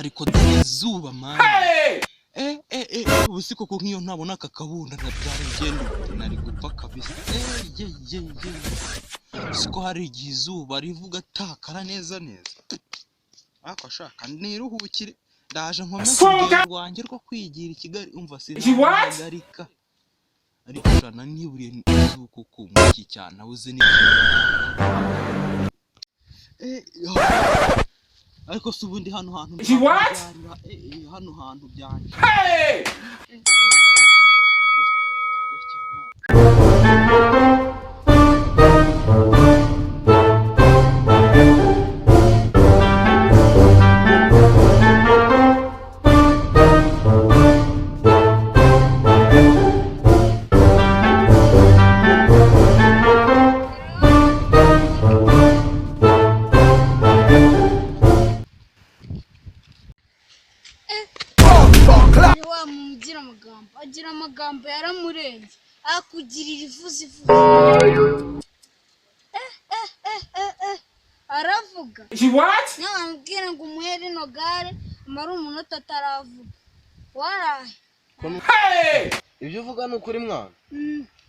Ariko dore izuba mani. Eh eh eh, ubu si koko nk'iyo ntabona aka kabunda ntabyara igenda nari gupfa kabisa. Eh ye ye ye, siko hari igihe izuba rivuga takara neza neza. Ariko ashaka niruhukire, ndaje nkomeze urugendo rwanjye rwo kwigira i Kigali. Umva, sinahagarika. Ariko shana niburiye izuba kuko muri iki cyane nabuze n'ikintu. Eh, ariko si ubundi hano hantu nzahabyarira, hano hantu byanje. Rekera Imana. Ni wa muntu ugira amagambo, agira amagambo yaramurenze, akugirira ivuze ivuze. Eh, eh, eh, eh, eh. Aravuga niyo wamubwira ngo umuhe rino gare amara umunota ataravuga warahe. Ibyo uvuga ni ukuri mwana.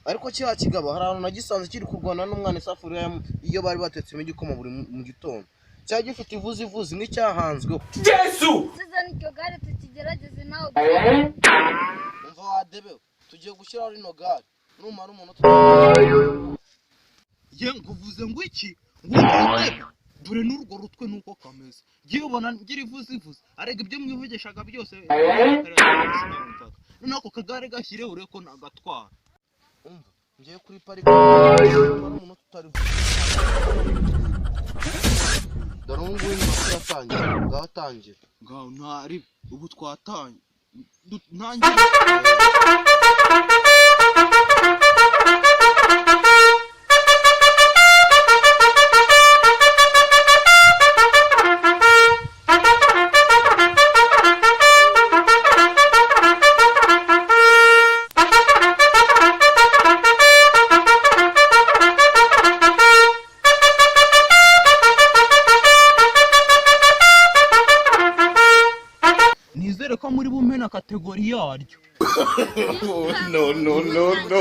Ariko kiriya kigabo hari ahantu nagisanze kiri kurwana n'umwana isafuriya iyo bari batetsemo igikoma buri mu gitondo, cyari gifite ivuzi ivuzi nk'icyahanzweho. Zizana iryo gare tukigerageze nawe. Umva wadebewe, tugiye gushyiraho rino gare numara umunota. Ye, nguvuze ngo iki? Ngo dore n'urwo rutwe nuko kameze. Ngiye ubona ngira ivuze ivuze, arega ibyo mwivugishaga byose sinabumvaga. Noneho ako kagare gashyire urebe ko nagatwara. Umva, ngiye kuri parike numara umunota utarivuze. Dore ubu ngubu iminota iratangira, ngaho tangira. Ngaho ntari ubu twatanye ntangiye. Nizere ko muri bumpe na kategori yaryo. No, no, no, no.